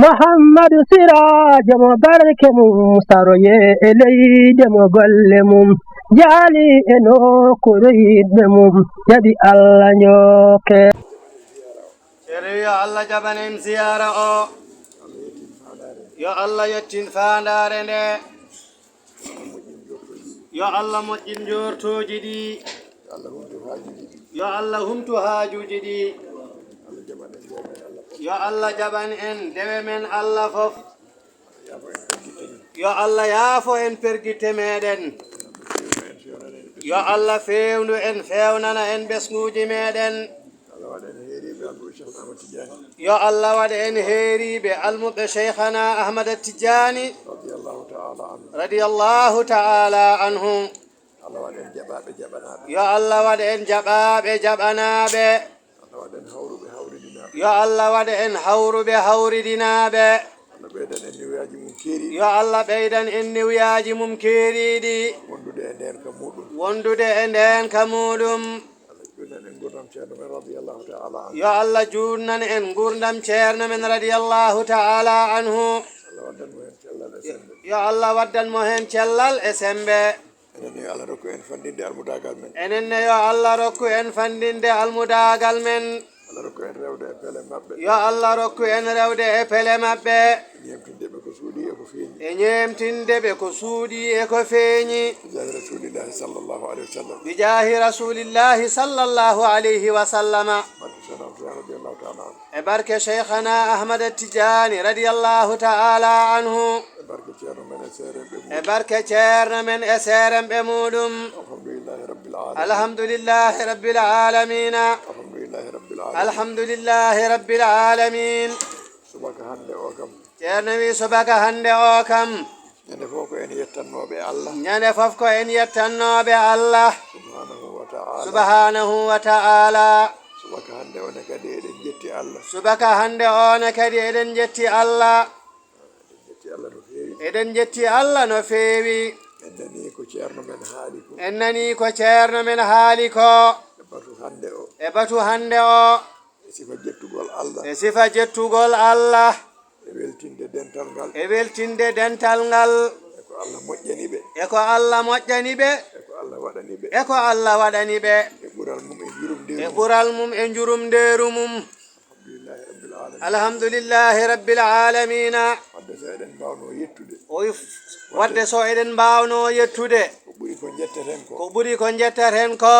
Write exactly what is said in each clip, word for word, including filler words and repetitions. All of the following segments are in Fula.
Muhammadu Siraajo mo barke mum, saroye e leyde mo golle mum, jaali e nokkuure yiɗɓe mum, jaɓi Allah njooke. Ceerno yo Allah jaɓan en ziyaara o. Yo Allah yettin faandaare nde. Yo Allah moƴƴin njoortooji ɗi. Yo Allah humtu haajuuji ɗi. Yo Allah jaɓan en dewe men Allah fof. Yo Allah yaafo en pergitte meɗen. Yo Allah feewndu en, feewnana en ɓesnguuji meɗen. Yo Allah waɗ en heeriiɓe almuɓɓe Cheikhana Ahmad Tidiane. Radiyallahu ta'ala anhu. Allah waɗ en jaɓaaɓe jaɓanaaɓe. Yo Allah waɗ en jaɓaaɓe jaɓanaaɓe. Allah waɗ en hawruɓe hawridinaaɓe. Yo Allah waɗ en hawruɓe hawridinaaɓe. Allah ɓeydan en niwiyaaji mum keeriiɗi. Yo Allah ɓeydan en niwiyaaji mum keeriiɗi. Wondude e ndeen ka muɗum. Wondude e ndeen ka muɗum. Allah juutnan en nguurndam ceerno men radiyallahu ta'ala anhu. Yo Allah juutnan en nguurndam ceerno men radiyallahu ta'ala anhu. Allah waddan mo heen cellal e semmbe. Yo Allah waddan mo heen cellal e semmbe. Enen ne yo Allah rokku en fanndinde almudaagal men. Enen ne yo Allah rokku en fanndinde almudaagal men. Allah rokku en rewde e pele maɓɓe. Yo Allah rokku en rewde e pele maɓɓe. Ñeemtinde ɓe ko suuɗii e ko feeñi. E ñeemtinde ɓe ko suuɗii e ko feeñi. Bijaahi Rasuulillaahi sallallaahu alayhi wa sallam. Bijaahi Rasuulillaahi sallallaahu alayhi wa sallama. Barke Seydina Usmaan radiyallaahu ta'ala anhu. E barke Cheikhana Ahmad Tidiane radiyallaahu ta'ala anhu. E barke ceerno men e seerenɓe mum. E barke ceerno men e seerenɓe muɗum. Alhamdulillahi rabbil alamin. Alhamdulillahi rabbil alamina. Alhamdulillahi rabbil alamin. Alhamdulillahi rabbil alamin. Subaka hannde o kam. Ceerno wi subaka hannde o kam. Ñande fof ko en yettannooɓe Allah. Ñande fof ko en yettannooɓe Allah. Subhanahu wa ta'ala. Subhanahu wa ta'ala. Subaka hannde o ne kadi eɗen jetti Allah. Subaka hannde o ne kadi eɗen jetti Allah. Eɗen jetti Allah no feewi. Eɗen jetti Allah no feewi. En nanii ko ceerno men haali ko. En nanii ko ceerno men haali ko. E batu hannde o. E batu hannde o. E sifa jettugol Allah. E sifa jettugol Allah. E weltinde dental ngal. E weltinde dental ngal. E ko Allah moƴƴani ɓe. E ko Allah moƴƴani ɓe. E ko Allah waɗani ɓe. E ko Allah waɗani ɓe. E ɓural mum e njurumndeeru mum. E ɓural mum e njurumndeeru mum. Alhamdulillahi rabbil alamina. Alhamdulillahi rabbil alamina. Wadde so eɗen mbaawno yettude. O wi f-, wadde so eɗen mbaawno yettude. Ko ɓuri ko njetteten ko. Ko ɓuri ko njetteten ko.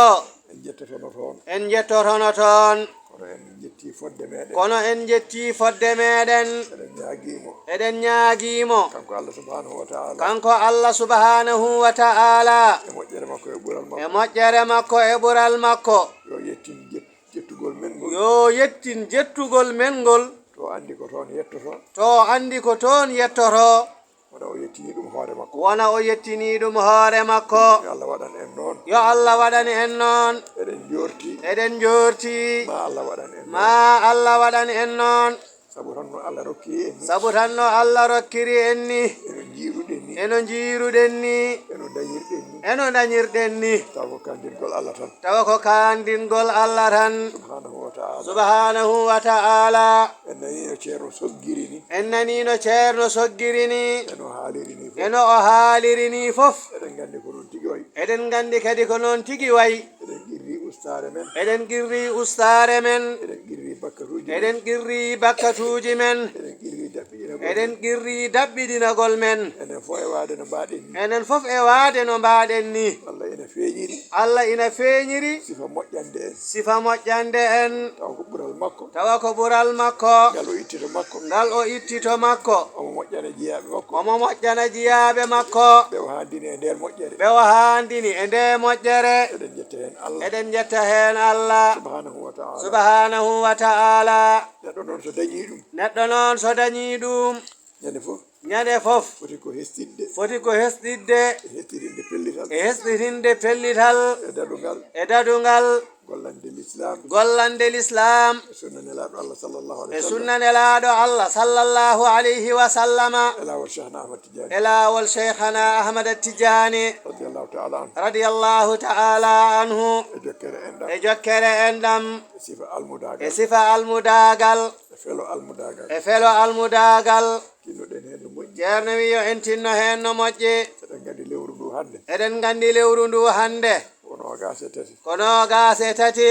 En jettotono toon. En jettotono toon. Kono en njettii fodde meɗen. Kono en njettii fodde meɗen. Eɗen ñaagii mo. Eɗen ñaagii mo. Kanko Allah subhanahu wa ta'ala. Kanko Allah subhanahu wa ta'ala. E moƴƴere makko e ɓural makko. E moƴƴere makko e ɓural makko. Yo yettin jet-, jettugol men ngol. Yo yettin jettugol men ngol. To anndi ko toon yettoto. To anndi ko toon yettoto. Wona o yettini ɗum hoore makko. Wona o yettini ɗum hoore makko. Yo Allah waɗan en noon. Yo Allah waɗan en noon. Eɗen njoorti. Eɗen njoorti. Ma Allah waɗan en noon. Ma Allah waɗan en noon. Sabu tan no Allah rokkiri en ni. Sabu tan no Allah rokkiri en ni. Eno njiiruɗen ni. Eno njiiruɗen ni. Eno dañirɗen ni. Eno dañirɗen ni. Tawa ko kaandingol Allah tan. Tawa ko kaandingol Allah tan. Subhanahu wa ta'ala. Subhanahu wa ta'ala. En nanii no ceerno soggiri ni. En nanii no ceerno soggiri ni. Eno haaliri ni fof. Eno o haaliri ni fof. Eɗen nganndi ko noon tigi wayi. Eɗen nganndi kadi ko noon tigi wayi. Eɗen qirri ustaare men. Eɗen qirri ustaare men. Eɗen qirri bakkatuuji men. Eɗen qirri bakkatuuji men. Eɗen qirri daɓɓiɗinagol men. Eɗen qirri daɓɓiɗinagol men. Enen fof e waade no mbaɗen ni. Enen fof e waade no mbaɗen ni. Allah ina feeñiri. Allah ina feeñiri. Sifa moƴƴande en. Sifa moƴƴande en. Tawa ko ɓural makko. Tawa ko ɓural makko. Ngal o itti to makko. Ngal o itti to makko. Omo moƴƴana jiyaaɓe makko. Omo moƴƴana jiyaaɓe makko. Ɓe o haandini e nder moƴƴere. Ɓe o haandini e nde moƴƴere. Eɗen njetta heen Allah. Eɗen njetta heen Allah. Subhanahu wa ta'ala. Subhanahu wa ta'ala. Neɗɗo noon so dañii ɗum. Neɗɗo noon so dañii ɗum. Ñande fof. Ñande fof. Foti ko hesɗitde. Foti ko hesɗitde. E hesɗitinde pellital. E hesɗitinde pellital. E daɗungal. E daɗungal. Gollande Lislaam. Gollande Lislaam. E sunna Nelaaɗo Allah sallallahu alayhi wa sallam. E sunna Nelaaɗo Allah sallallahu alayhi wa sallama. E laawol Cheikhna Ahmad Tidiane. E laawol Cheikhna Ahmad Tidiane. Radiyallahu ta'ala anhu. Radiyallahu ta'ala anhu. E jokkere enɗam. E jokkere enɗam. E sifa almudaagal. E sifa almudaagal. E Felo almudaagal. E felo almudaagal. Tinnoɗen heen no moƴƴi. Ceerno wi yo en tinno heen no moƴƴi. Eɗen nganndi lewru ndu hannde. Eɗen nganndi lewru ndu hannde. Ko noogaas e tati. Ko noogaas e tati.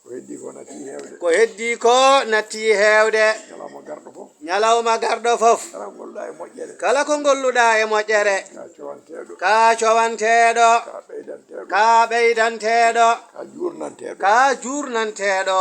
Ko heddii ko natti heewde. Ko heddii ko natti heewde. Ñalawma garɗo fof. Ñalawma garɗo fof. Kala ko ngolluɗaa e moƴƴere. Kala ko ngolluɗaa e moƴƴere. Ka cowanteeɗo. Ka cowanteeɗo. Ka ɓeydanteeɗo. Ka ɓeydanteeɗo. Ka juurnanteeɗo. Ka juurnanteeɗo.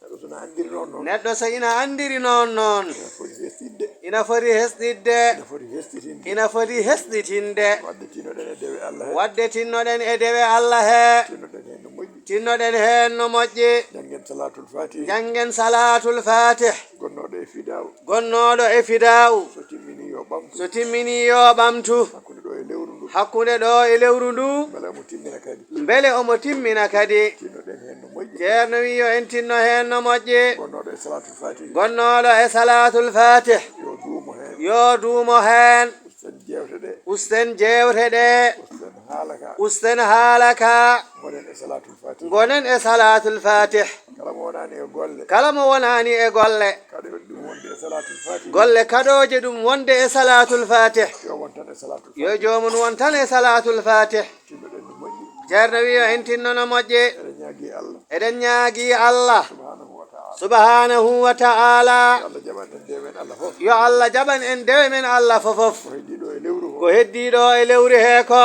Neɗɗo so na anndiri noon noon. Neɗɗo so ina anndiri noon noon. Ina foti hesɗitde. Ina foti hesɗitde. Ina foti hesɗitinde. Ina foti hesɗitinde. Waɗde tinnoɗen e dewe Allah he. Waɗde tinnoɗen e dewe Allah he. Tinnoɗen heen no moƴƴi. Tinnoɗen heen no moƴƴi. Janngen Salaatul Faatih. Janngen Salaatul Faatih. Gonnooɗo e fidaaw. Gonnooɗo e fidaaw. So timmini yo ɓamtu. So timmini yo ɓamtu. Hakkunde ɗo e lewru ndu. Hakkunde ɗo e lewru ndu. Mbele omo timmina kadi. Mbele omo timmina kadi. Tinnoɗen heen no moƴƴi. Ceerno wi yo en tinno heen no moƴƴi. Gonnooɗo e Salaatul Faatih. Gonnooɗo e Salaatul Faatih. Yo duumo heen. Yo duumo heen. Usten jeewte ɗe. Usten jeewte ɗe. Usten haala ka. Usten haala ka. Ngonen e Salaatul Faatih. Ngonen e Salaatul Faatih. Kala mo wonaani e golle. Kala mo wonaani e golle. Kaɗooje ɗum wonde e Salaatul Faatih. Golle kaɗooje ɗum wonde e Salaatul Faatih. Yo won tan e Salaatul Faatih. Yo joomum won tan e Salaatul Faatih. Tinnoɗen no moƴƴi. Ceerno wi yo en tinno no moƴƴi. Eɗen ñaagii Allah. Eɗen ñaagii Allah. Subhaanahu wa ta'ala. Subhaanahu wa ta'ala. Yo Allah jaɓan en dewe men Allah fof. Yo Allah jaɓan en dewe men Allah fofof. Ko heddii ɗo e lewru ko. Ko heddii ɗo e lewru he ko.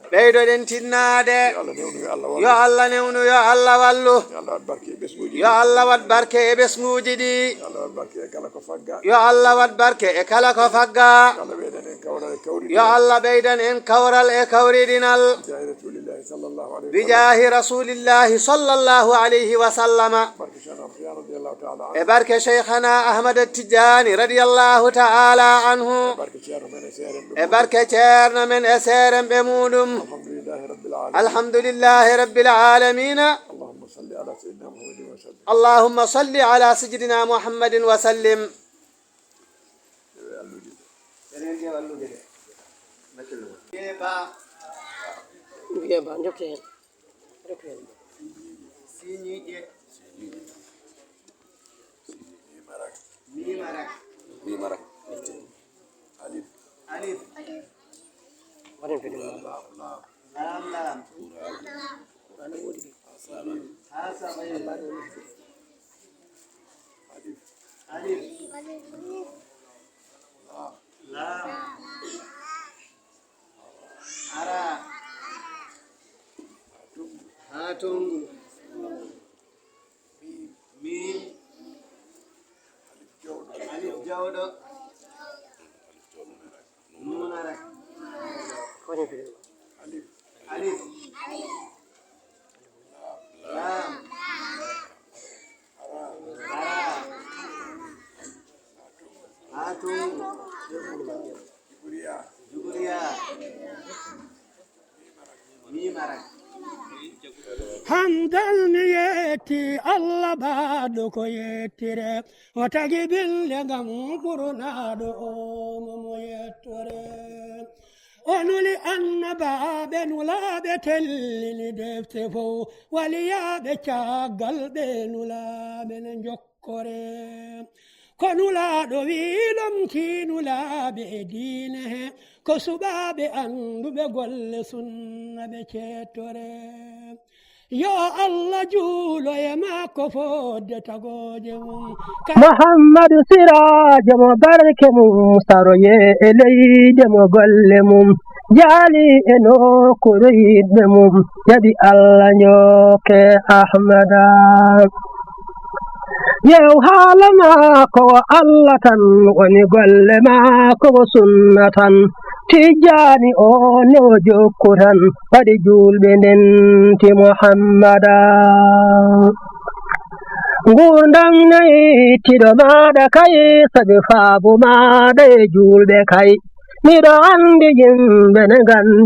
Ɓeydoɗen tinnaade. Ɓeydoɗen tinnaade. Yo Allah newnu, yo Allah wallu. Yo Allah newnu, yo Allah wallu. Yo Allah waɗ barke e ɓesnguuji ɗi. Yo Allah waɗ barke e ɓesnguuji ɗi. Yo Allah waɗ barke e kala ko fagga. Yo Allah waɗ barke e kala ko fagga. Yo Allah ɓeydan en kawral e kawridinal. Yo Allah ɓeydan en kawral e kawridinal. Bijaahi Rasuulillaahi sallallaahu alayhi wa sallam. Bijaahi Rasuulillaahi sallallaahu alayhi wa sallam. Barke Ceerno Cheikh radiyallaahu ta'ala anhu. E barke Cheikhana Ahmad Tijaani radiyallaahu ta'ala anhu. E barke Ceerno men e seeren ɓe muɗum. E barke Ceerno men e seeren ɓe muɗum. Alhamdulillaahi rabbil aalamiin. Alhamdulillaahi rabbil aalamiin. Allahumma salli ala sayyidina Muhammadin wa sallim. Allahumma salli ala sayyidina Muhammadin wa sallim. Ɗewe allude ɗe. Ɗewe allude ɗe. Mbiye ba. Mbiye ba, njokke heen. Njokke heen. Siñiiɗe. Miimarak. Miimarak. Alif. Alif. Waɗen fedde. Laam, laam. Laam, laam. Qur'aana woodi ɗi. Haa saba. Haa saba. Alif. Alif. Laam. Laam. Ara. Haa tongu. Miim. Miim. Alif jawɗo. Alif jawɗo. Nuun ara. Alif. Alif. Laam. Ara. Haa tongu. Juburiya. Juburiya. Hamdal mi yetti Allah baɗɗo ko yettire. O tagi bille ngam ɓurnaaɗo o mo mo yettore. O nuli annabaaɓe nulaaɓe tellini defte fof. Waliyaaɓe caggal ɓe nulaaɓe ne njokka. Kore. Ko nulaaɗo wi lomti nulaaɓe e diine he, ko suɓaaɓe annduɓe golle sunna ɓe ceettore. Yo Allah juulo e makko fodde tagooje mum. Ka- Muhammadu Siraajo mo barke mum saroye e leyde mo golle mum. Jaali e nokkuure yiɗɓe mum, jaɓi Allah njokke Ahmada. Yew haala maako o Allah tan, woni golle maako o sunna tan. Tijjaani o no jokku tan, waɗi juulɓe ndenti Muhammada. Nguurndam nayi tiɗo maaɗa kay, sabi faabu maaɗa e juulɓe kay. Miɗo anndi yimɓe ne nganndi